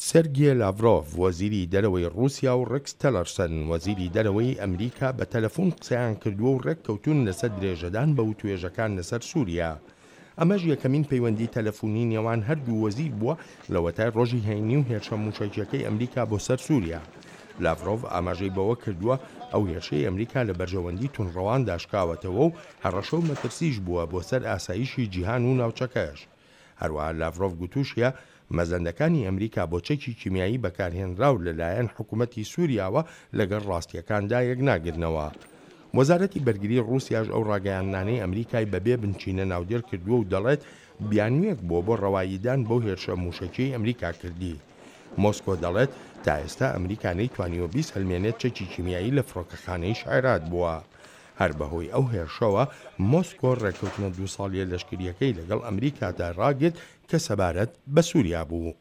سێرگێ لاڤرۆڤ، وەزیری دەرەوەی ڕووسیا و ڕێکس تێلەرسن، وەزیری دەرەوەی ئەمریکا بە تەلەفون قسەیان کردووە و ڕێککەوتوون لەسەر درێژەدان بە وتوێژەکان لەسەر سووریا. ئەمەش یەکەمین پەیوەندی تەلەفونی نێوان هەردوو وەزیر بووە لەوەتای ڕۆژی هەینی و هێرشە مووشەکییەکەی ئەمریکا بۆ سەر سووریا. لاڤرۆڤ ئاماژەی بەوە کردووە، ئەو هێرشەی ئەمریکا لە بەرژەوەندی توندڕەواندا شکاوەتەوە و هەڕەشە و مەترسیش بووە بۆ سەر ئاسایشی جیهان و ناوچەکەش. هەروەها لاڤرۆڤ گوتوشیە، مەزەندەکانی ئەمریکا بۆ چەکی کیمیایی بەکارهێنراو لەلایەن حکومەتی سوریاوە لەگەڵ ڕاستییەکاندا یەکناگرنەوە. وەزارەتی بەرگری ڕوسیاش ئەو ڕاگەیاندنانەی ئەمریکای بە بێ بنچینە ناودێر کردووە و دەڵێت بیانوویەک بووە بۆ ڕەواییدان بەو هێرشە موشەکیەی ئەمریکا کردی. مۆسکۆ دەڵێت تا ئێستا ئەمریکا نەیتوانیوە بیسەلمێنێت چەکی کیمیایی لە فڕۆکەخانەی شعێرات بووە. هەر بەهۆی ئەو هێرشەوە مۆسکۆ ڕێککەوتنە دووساڵیە لەشکرییەکەی لەگەڵ ئەمریکادا ڕاگرت کە سەبارەت بە سوریا بوو.